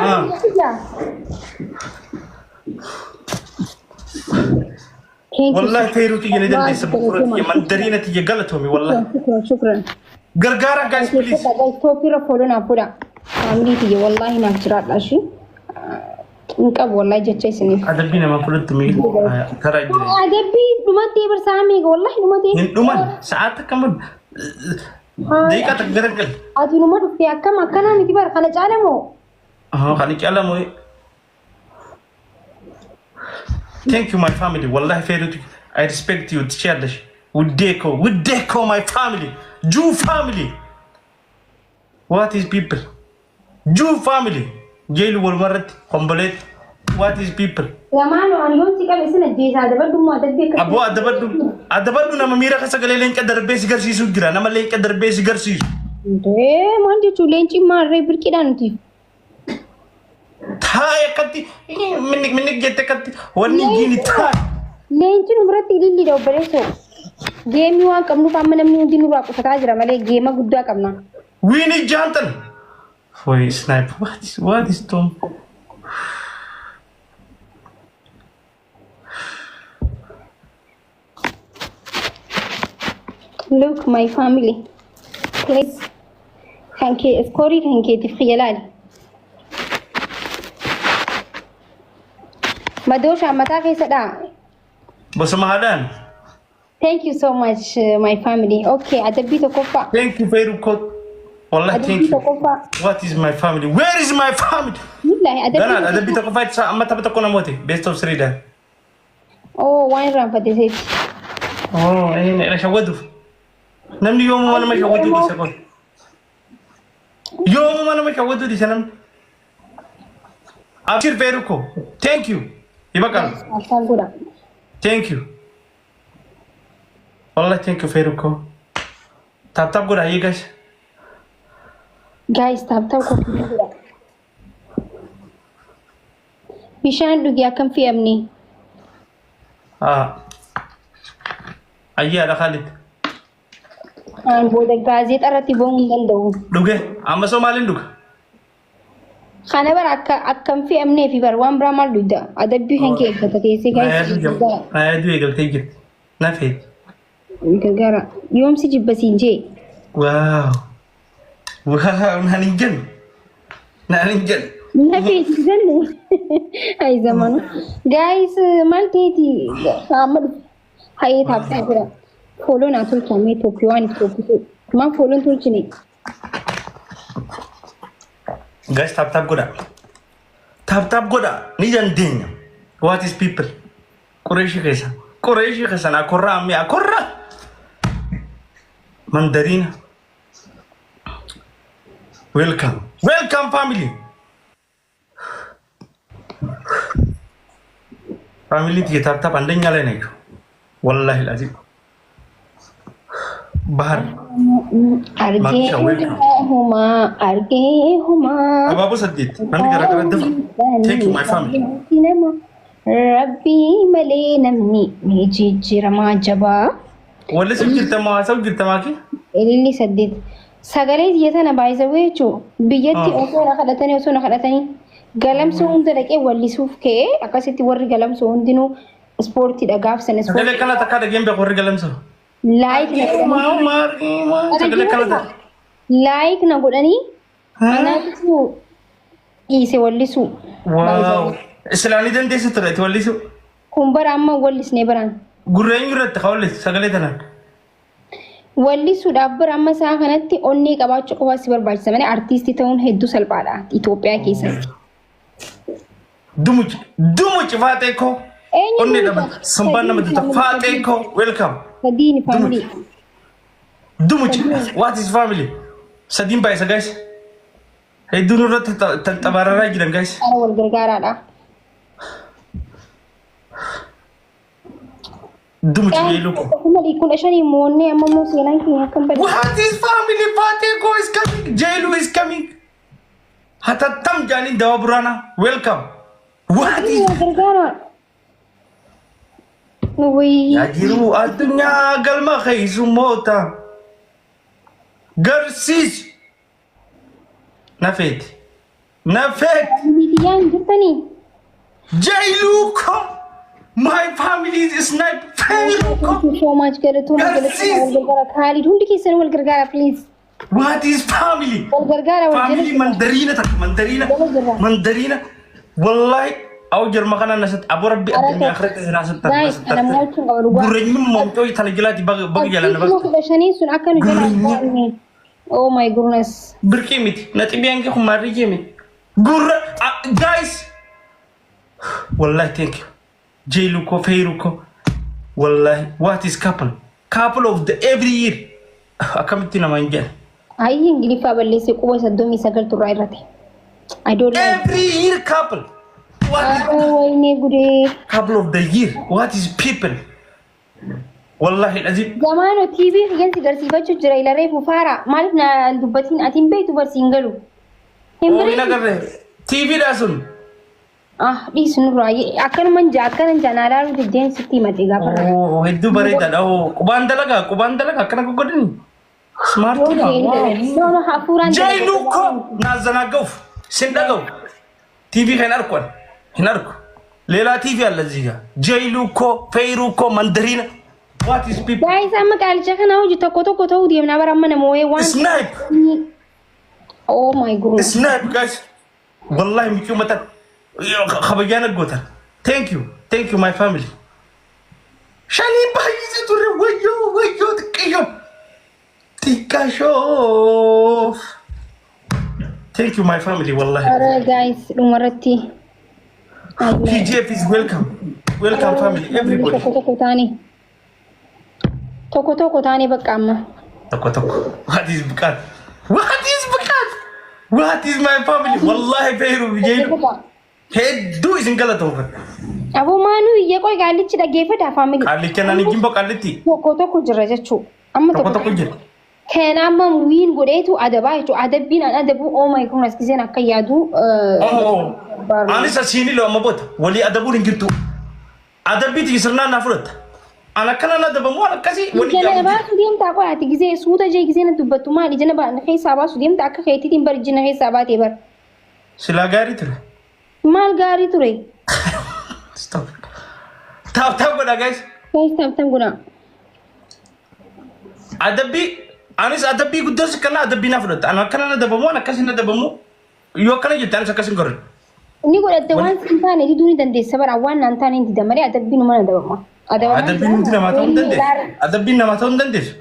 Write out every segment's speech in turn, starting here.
Maal? Thank you. Wallahi feeruu tiyya ni dandeessa bu'uura tiyya mandariina tiyya galatoomi wallahi. Shukran, shukran. Gargaara guys, please. Guys, tooppiirra follow naaf godha. Family tiyya wallahi naaf jiraadha ishii. Hin qabu wallahi jecha isiniif. Adabbii nama fudhattu miidhu karaa jira. Adabbii dhumattee barsaa meeqa wallahi dhumattee. Hin dhuman sa'aat akkam daqiiqaa takka garagal. Ati numa dhuftee akkam akkanaa miti bara kana caala moo? Kan caalamu. Thank you, my family. Wallahi feeruuti. I respect you. ትችያለሽ. ውዴ ኮ ውዴ ኮ my family. Jew family. What is people? Jew family. Jeelu walumarratti komboleetti. What is people? Lamaanuu ani yoon si qabe sin ajjeesaa adabadhu immoo adabbii akka. Aboo, adabadhu. Adabadhu, nama miira keessa galee leenca darbee si garsiisuu jira. Nama leenca darbee si garsiisu. Ee, maal jechuun leenci maarree birqiidhaan nuti. Taa'e akkatti minnik minnik jette akkatti wanni giini taa'e. Leenci nu biratti ililliidha obboleessoo. Geemii waan qabnuuf amma namni hundi nurraa qusataa jira malee geema guddaa qabna. Wiini jaantan. Foi snipe. What is Tom? Look, my family. Please. Kan kee iskoorii kan keetiif kiyya laali. Madooshaa mataa keessa dhaa. Bosoma haadhaan. Thank you so much, my family. Okay, adabbii tokkoffaa. Thank you very much. Wallahi thank Adabbii you. tokkoffaa. What is my family? Where is my family? Billahi adabbii Ganaadha, adabbii tokkoffaa ibsaa amma tapha tokko namooti. Best of three dha. Oh, waan irraanfate seeti. Oh, inni shawwaduuf. Namni yoomuma nama shawwaduu dhiisa kun. Yoomuma nama shawwaduu dhiisa namni. Abshir Feeruko. Thank you. Ibaqan. Akkaan godha. Thank you. Wallahi thank you, Feeruko. Tap tap godha hayyee guys. Guys, tap tap koffii godha. Bishaan dhugi akkam fe'amne. Ah. Ayyaadha Khalid. Aan booda gaazexaa irratti bahuu hin danda'u. Dhuge amma soo maaliin dhuga? Kana bara akka akkam fe'amnee fi bara waan biraa maal dhugda? Adabbii kan kee eeggata teessee guys. Naayaduu eegaltee jirti. Na feeti. Gargaara. Yoomsi jibba siin jee. Wow. Wow, naan hin jennu. Naan hin jennu. Na feeti jenne. Ay zamanu. Guys, maal ta'eeti amma dhufe. Hayee taapsaa jira. Follow naa tolchamee tokko waan itti tokkisu. Maal follow n tolchine? Guys, tap tap godha. Tap tap godha. Ni dandeenya. What is people? Qureeshii keessa. Qureeshii keessan akorraa ammi akorraa. Mandariina. Welcome. Welcome, family. Family tiyya tap tap አንደኛ ላይ ናቸው። ወላሂ ላዚም ባህር Argee Maksha, welcome. humaa argee humaa. Abaaboo saddeet namni garaagaraa dafa. Thank you, my family. Nama Rabbii malee namni ni jijjiiramaa jabaa. Wallis jirta moo haasa'u jirta maaki? Ililli saddeet. Sagalee biyya tana baay'isawee jechuun biyyatti osoo na kadhatanii osoo na kadhatanii galamsoo hunda dhaqee wallisuuf ka'ee akkasitti warri galamsoo hundinuu ispoortiidha gaafsan Sagalee ispoortii. kana takkaa dhageen beeku warri galamsoo. Like na godhanii. Sagalee kana takka. Like na godhanii anaatu dhiise wallisuu. Wow. Islaanii dandeessu ture itti wallisu. Kun bara amma wallisnee baraan. Gurra eenyu irratti haa wallisu sagalee tanaan? Wallisuudhaaf bara amma isaa kanatti onnee qabaachuu qofa si barbaachisa malee artiistii ta'uun hedduu salphaadha Itoophiyaa keessatti. Dumuc dumuc faaxee koo. Eenyu Onnee dumuc? dhaban simbaan nama tuta faaxee koo, welcome. Sadiini family. Dumuc, what is family? Sadiin baay'isa guys. Hedduun irratti xabaararaa jiran guys. Qara wal gargaaraadha. Dumuc yeeluu koo. 15,000 moonnee amma immoo seenaan keenya akkam badde. What is family? Faaxee koo is coming. Jeeluu is coming. Hatattam jaaniin dawa buraana. Welcome. What is Wal gargaara. Wayii. Yaa jiruu addunyaa galma keessummoota garsiisu na feeti. Nafeet. Biyyaan hin jirtanii? Jailuko. My family is snipe. Fairuko. Thank you so much, galatooma, galatooma. Wal gargaara Kaalid, hundi keessan wal gargaara, please. What is family? Wal gargaara, wal Family jala. Mandariina takka mandariina Jala jirra. mandariina wallahi aw jarma kana nasat abo rabbi addunyaa akhiratti isin asattar. Guys, ana mo'achuun qaba dhugaa. Gurreenyummaa momtoo tana jalaati baga baga jalaan Kuma 15 sun akka nu jala hin baanne. Oh my goodness. Birqii miti naxibiyaan kee kun maarrii miti gurra. Guys, wallahi thank you Jailuko, Feiruko. Wallahi, what is couple, couple of the every year? Akkamitti nama hin jedhan. Ayyi, Ingiliffaa balleessee quba 39 turraa irratti. I don't like. Every year couple, what is Oh, wayne gudee. Couple of the year, what is people? Wallahi azim. Gamaano TV rifeensi garsiifachuu jira ilaree fufaara. Maaliif na dubbatiin ati hin beektu barsi hin galu. Hin Oo, hin beektu. agarre TV dha sun. Ah, dhiisu nurraa. Akkanuman jaa, akkanan jaa naa laaluu diddeen sitti himate gaafa. Oo, hedduu bareedaadha. Oo, qubaan dalagaa, qubaan dalagaa akkana goggodhani. Smart dha. No, no, hafuuraan. Jailuko naazanaaga'uuf sin dhaga'u. TV kan arku ani hin arku. ሌላ ቲቪ አለ እዚህ ጋር። Jailuko, Feiruko, mandariina, what is people? Guys, amma qaalicha kana hojii tokko tokko ta'uu deemnaa bara amma nama wayii waan. Snipe. Oh my goodness. Snipe, guys, wallahi michuu matan kabajaan gootan. Thank you, thank you, my family. Shanii baay'isee ture. Wayyoo, wayyoo, xiqqeeshoo, xiqqaashoo. Thank you, my family, wallahi. Ara guys, dhumarratti. PGF is welcome, welcome family, everybody. Tokko tokko taane. Tokko tokko taane bakka amma. Tokko tokko. What is ብቃት? What is ብቃት? What is my family? Wallahi feeru jedhu hedduu isin galatoofadha. Aboo, maanuu iyyee qoy, qaallichi dhaggeeffata, family. Qaallicha naan jimbo qaallitti. Tokko tokko jira jechuu. Amma tokko tokko jira. Kan amma wiin godheetu adabaa jechuudha. Adabbiin an adabu, oh my goodness, giseen akka yaadu. Anis asiin illee amma boota walii adabuun hin jirtu. Adabbiiti sirnaan naa fudhatta. An akkana na adabamu, an akkasii walii Ija na jaamu. baasu deemtaa qoy, ati gisee suuta jee gisee na dubbattu maal ija na keessaa baasu deemta? Akka keetiitiin bar iji na keessaa baatee bar. Silaa gaarii ture. Maal gaarii ture? Stop. Tap tap godha, guys. Guys, tap tap godha. Adabbii anis adabbii guddaa si kana adabbii naa fudhatta. An akkana na adabamu, an akkasii na adabamu, yoo akkana jette anis akkasin godhan. Inni godhatte waan hin taane diduu ni dandeessa bara, waan naan taane hin dida malee adabbiin uma na adabama. Adabbiin hundi namaa ta'uu hin dandeessu. Adabbiin namaa ta'uu hin dandeessu.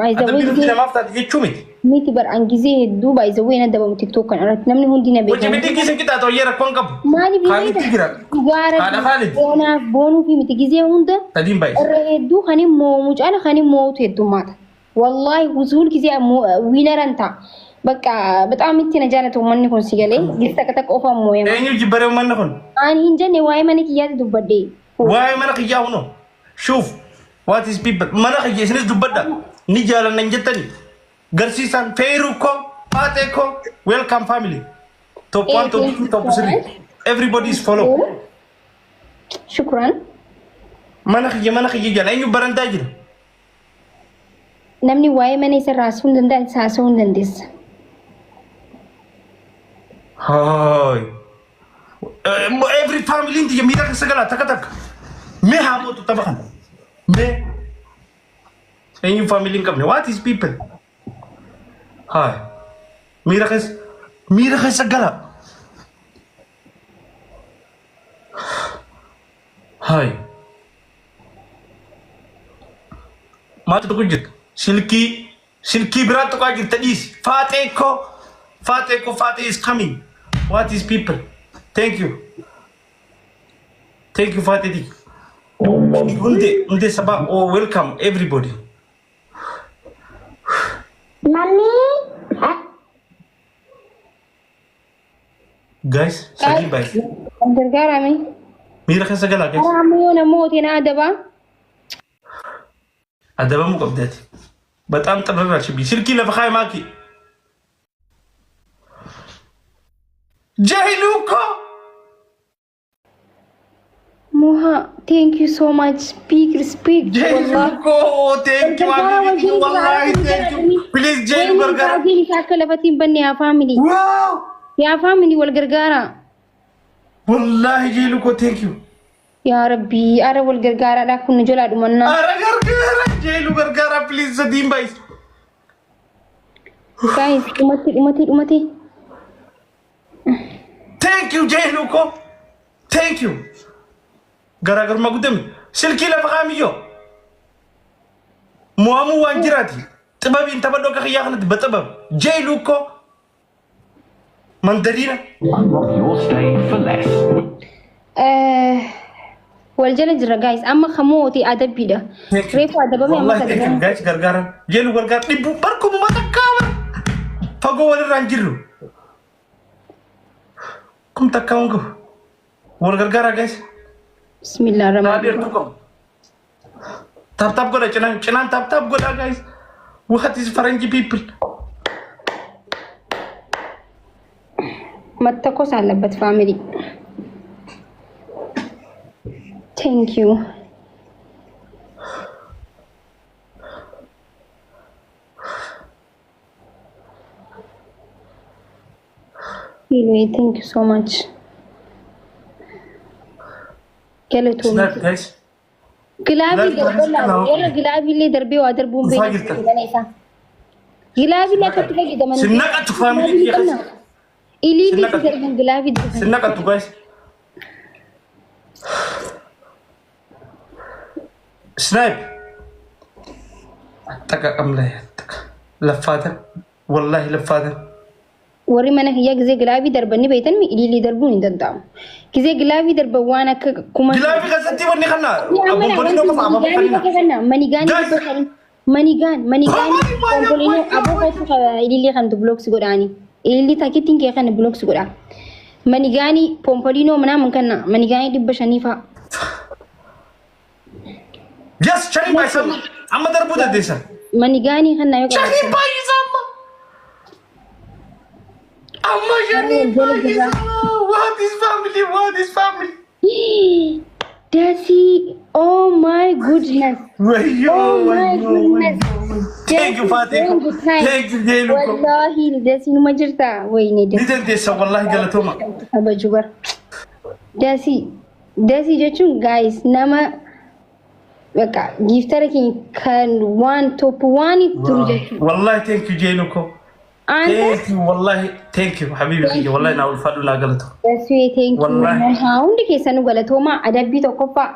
Adabbiin hundi namaaf taate jechuu miti. Miti bar, an gizee hedduu baay'isawwee na adabamu TikTok kan irratti namni hundi na Hojii beeka. miti kiisin qixaaxa hojii rakkoon qabu. Maaliif? Kaalitti jira. Dhugaara Haadha Kaalid. boonaaf boonuu fi miti, gizee hunda Sadiin baay'isa. irra hedduu kan hin moo'u caala kan hin moo'utu heddummaata. Wallahi usuul gizee winner ta'a. Bakka በጣም itti na jaalatu uummanni kun si galee gizee takka takka qofaan moo'ema. Eenyu jibbaree uummanni kun? Ani hin jenne, waa'ee mana kiyyaatti dubbadhe. Waa'ee mana kiyyaa hunoo. Shuuf. What is people? Mana kiyya isinis dubbadha. Ni jaalanna hin jettani. Garsiisaan feeruu koo, faaxee koo, welcome family. Top one, top two, top three. Everybody is follow. Shukran. Mana kiyya, mana kiyya jala eenyu barandaa jira? Namni waa'ee mana isa raasuu hin danda'a, haasa'uu hin dandeessa. Haay. Every family inti miira keessa galaa takka takka. Mee haa mootu tapha kana. Mee. Eenyu family hin qabne? What is people? Haay. Miira keessa, miira keessa galaa. Haay. Maaltu tokko jirta? Silkii, silkii biraa tuqaa jirta, dhiisi. Faaxee koo, faaxee koo, faaxee is coming. What is people? Thank you. Thank you, Faaxee. Hunde, hunde sabaa. Oh, welcome everybody. Mami. Guys, sadii baay'ee. Gargaarame. Miira keessa galaa, guys. Amma yoo namoota na adabaa. Adabamuu qabdaati. በጣም ጥርራችብኝ። Silkii lafa kaa'e maaki. Jailuko. Moha, thank you so much. Big respect. Jailuko, thank you, habibi. Wallahi, thank you. Please, Jailu gargaara. Gargaara. Akka lafatti hin banne haa family. Wow. Yaa family, wal gargaaraa. Wallaahi jeelu koo, thank you. Yaa Rabbii, ara wal gargaaraadha, kun nu jalaa dhumannaa. Ara gargaara, jeelu gargaara please, sadiin baay'is. Guys, dhumatti, dhumatti, dhumatti. Thank you jeelu koo. Thank you. Garaagarummaa guddame. Silkii lafa kaamiyyoo. Mo'amuu waan jiraati. Xibabiin taphadhoo akka kiyyaa kanatti baxabab. Jeelu koo. Mandariina. Unlock your stay for less. Wal jala jira guys. Amma kamooti adabbiidha. Reefu adabame, amma Wallahi thank you adabame. Guys, gargaaran. Jeelu gargaar, dhibbu barkuma takkaa bar. Fagoo walirraa hin jirru. Kum takkaa hin gahu. Wal gargaaraa guys. Bismillah Naa ar-Rahmaan. dheertuu qabu. Tap tap godha, cinaan cinaan tap tap godha guys. What is faranji people? መተኮስ አለበት family። Thank you. Anyway, thank you so much. Galatoomi. Snap guys. Glove darballaa warra glove illee darbee waa darbuun Dhufaa beeku jirta. mana isaa. Glove illee akkatti fayyadaman. Sinnaqattu family kiyya keessa. Ililii Sinnaqattu. darban glove darban. Sinnaqattu guys. Snipe. አጠቃቀም ላይ ለፋተን ወላሂ ለፋተን። Warri mana kiyyaa gizee glove darbanii beektan ililii darbuun hin danda'amu. Gizee glove darban waan akka kuma. Glove keessatti wanni kana abbobboliinoo qofa abbobboliinoo. Money gun Guys. Money gun, money gun, bombolinoo aboo kootu ililii kan block si godhaani. Ililii takittiin kee kan block si godha. Money gun pompolinoo ምናምን kana money gun 500 fa'a. Yes, shanii baay'isa amma darbuu dandeessan. Money gun kana yoo Shanii qabaatan. baay'isa amma. Amma shanii baay'isa. What is family? What is family? Dasi, oh my goodness. Wayyo, Oh my wayyo, goodness. Thank you, Fatih. Thank you, Jeeluko. Wallahi, Dasi numa jirta. Wayne Ni Dasi. dandeessa wallahi, galatooma. Kabaju bar. Dasi, Dasi jechuun guys, nama bakka gifter keenya kan waan top waan turu jechuudha. Wallahi thank you Jeeluko. Anta Thank you wallahi, thank you habibi kiyya, wallahi naa ulfaadhu, naa galatu. Dasi, thank you. Wallahi. Haa, hundi keessanuu galatoomaa. Adabbii tokkoffaa.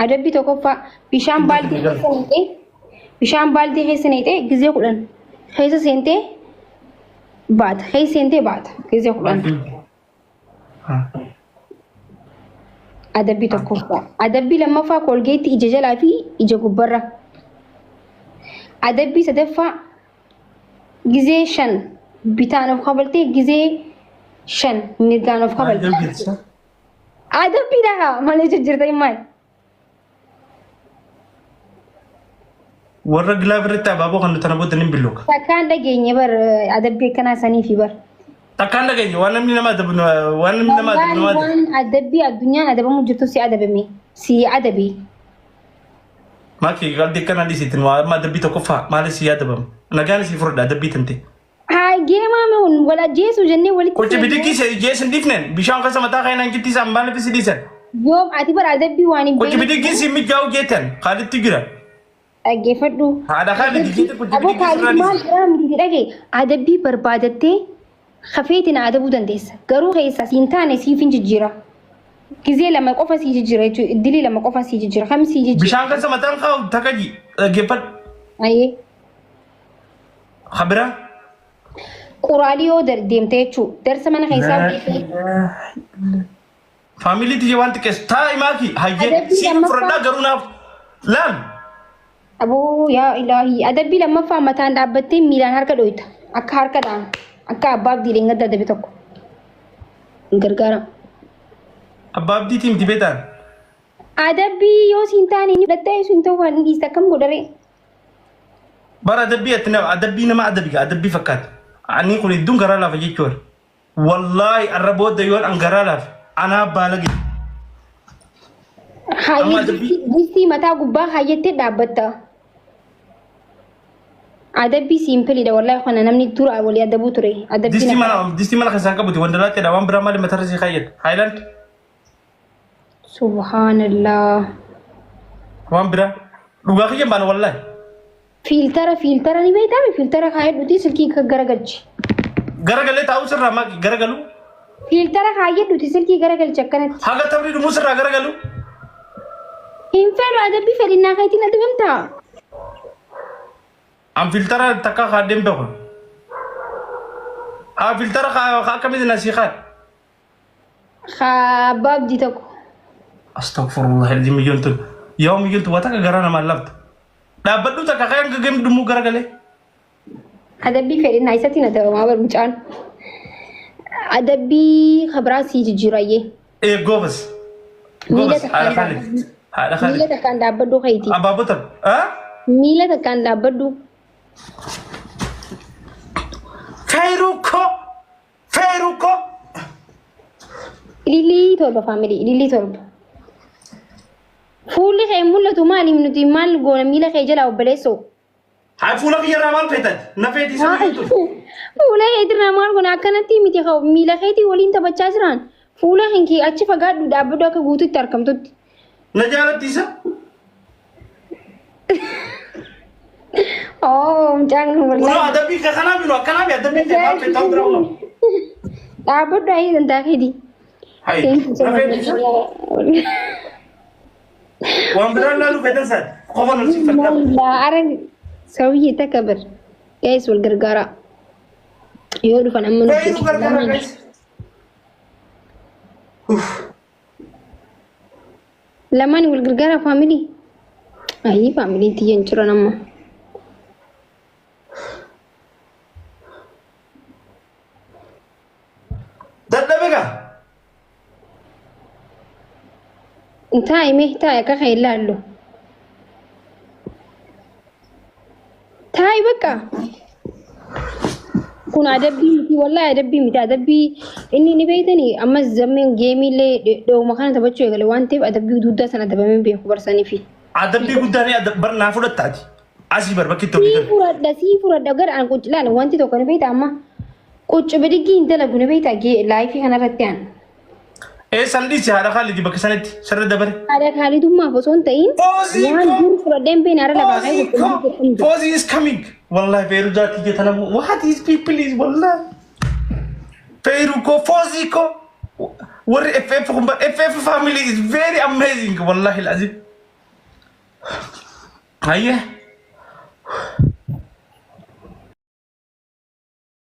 Adabbii tokkoffaa, bishaan baaldii keessa naqxee, bishaan baaldii keessa naqxee gizee 10 keessa seentee baata, keessa seentee baata gizee 10. Adabbii tokkoffaa. Adabbii lammaffaa, Colgate ija jalaa fi ija gubbarra. Adabbii sadaffaa, gizee 5 bitaan of kabaltee gizee 5 mirgaan of kabaltee. Adabbiidha malee jijjiirtanii maal? Warra glove irratti abaaboo kan tana booda ni bilooka. Takkaan dhageenye bar, adabbii akkanaa sanii fi bar. Takkaan dhageenye waan namni nama adabu, waan namni nama adabu nama adabu. Waan adabbii addunyaan adabamu jirtu si adabame si adabe. Maaki qalbii akkana dhiisitin waa amma adabbii tokkoffaa maali si yaadabama? Nagaan si furdha adabbii tante. Haa, geemaa meun wal ajjeesuu jennee walitti. Qochi bidikkii se jeesin dhiifneen bishaan keessa mataa keenan jitti isaan maaliif si dhiisan? Yoom ati bara adabbii waan hin Qochi bidikkii si mijaa'u jeetan kaalitti jira. Dhaggeeffadhu. Haadha Kaalid jeete qochi Aboo bidikkii sirraa Kaalid maal dhiisan. biraa miti, dhagee adabbii barbaadattee hafeetiin adabuu dandeessa. Garuu keessa siin taane siif hin jijjiira. Gizee lama qofa sii jijjiira jechuudha. Iddilii lama qofa sii jijjiira. Kam sii jijjiira? Bishaan keessa mataan kaa'u takka ji dhaggeeffadhu. Ayyee. Habira. Quraalii yoo deemte jechuudha. Darsa mana keessaa hojjetee. Family tiyya waan xiqqeessu taa'i maaki hayyee Adabbii siin lammaffaa. fudhadhaa garuu naaf laal. Aboo yaa ilaahii, adabbii lammaffaa, mataan dhaabbattee miilaan harka dhoyta. Akka harka dhaan akka abbaa abdiileen gadda adabe tokko. Gargaara. Abbaa abdiitiin miti beektaan. Adabbii yoo siin taane inni fudhattee sun ta'uu waan dhiiste akkam godharee? Bara adabbii ati nama adabbii nama adabi adabbii fakkaata. Ani kun hedduun garaa laafa jechuudha. Wallaahi arra booda yoon an garaa laafe anaa baalage. Amma Hayyee adabbii distii mataa gubbaa hayyattee dhaabbatta. Adabbii simpleidha wallahi, kana namni dura walii adabuu ture. Adabbii Distii mana, distii mana keessaan qabuti wandalaatteedha. Waan biraa maali matarra sii kaayyadha? Haayilaand. Subhaanallah. Waan biraa. Dhugaa kiyya baana wallahi. Filter, filter ni beektaami? Filter kaayadhuti silkii garagalchi. Garagalee taa'uu sirraa maaqi garagalu. Filter kaayadhuti silkii garagalchi akkanatti. Haga taphni dhumuu sirraa garagalu. Hin fedhu, adabbii fedhinnaa keetiin adabamtaa. An filter takka kaadheen beeku. Haa, filter akkamitti na sii kaadhe? Haa, abbaa abdii tokko. Astaghfirullah alazim, miyyoon tun. Yaa miyyoon tun, waa takka garaa namaan lafta. Dhaabbadhu takka kan gaggeem dhumuu garagalee. Adabbii fedhinnaa isatiin adabamaa bar mucaan. Adabbii kabraa sii jijjiirayyee. Ee, goobas. Miila Goobas takkaan haadha Khalid. dhaabbadhu. Haadha Miila Khalid. takkaan dhaabbadhu keeti. Abaabota. Ah? Miila takkaan dhaabbadhu. Feeruu koo. Feeruu koo. Ilillii 7, family, ilillii 7. Fuulli kee hin mul'atu, maaliif nuti maal goona miila kee jalaa, obboleessoo? Haa, fuula kiyyarraa maal feetan? Na feetii isa miyyoon tun. Fuula keetirraa maal goona? Akkanatti miti, miila keetii waliin taphachaa jiran. Fuula kee achi fagaadhu, dhaabbadhu akka guututti argamtutti. Na jaalatti isa? Oo, mucaan kun Kunoo wallahi. adabbii kanaa minu akkanaa mi adabbii kee maal feetan bira oola? Dhaabbadhu ayii dantaa keetii. Hayi. Thank you so Na much. feetii isa? Waan biraan laaluu feetan saati. Qofa na si fadhaa. Ara ሰውዬ ተከበር guys, wal gargaara. Yoo dhufan amma nuti. Feeruu gargaara, guys. Uff. Lamaan wal gargaara, family. Ayii, familyn tiyyan jiran amma. Dadhabe gaa. Taa'i mee, taa'i akka kan ilaallu. Taa'i bakka. Kun adabbii miti wallahi, adabbii miti. Adabbii inni ni beektanii, ammas zammeen gameiillee dhooma kana taphachuu eegale waan ta'eef adabbii guddaa sana adabamee beeku barsaniifi. Adabbii guddaa ni bar naa fudhattaati. Asii bar bakki itti Sii hojjetan. furadha, sii furadha. Gara an qucci laala, wanti tokko ni beekta, amma qucci bidiggii hin dalagu, ni beekta, live kanarratti an. Ee, san dhiisi haadha Khaalidi, bakka sanitti sirra dabare. Haadha Khaalidummaaf osoo hin ta'in Foozii waan koo. dur fudhadhee hin beekne ara lafaa ka'ee Foozii qucci koo. bidiggii hin jiru. Foozii is coming. Wallahi Feeruu jaatti jetanamu. What is people is wallahi. Feeruu koo, Foozii koo. Warri FF kun FF family is very amazing wallahi alazim. Hayyee.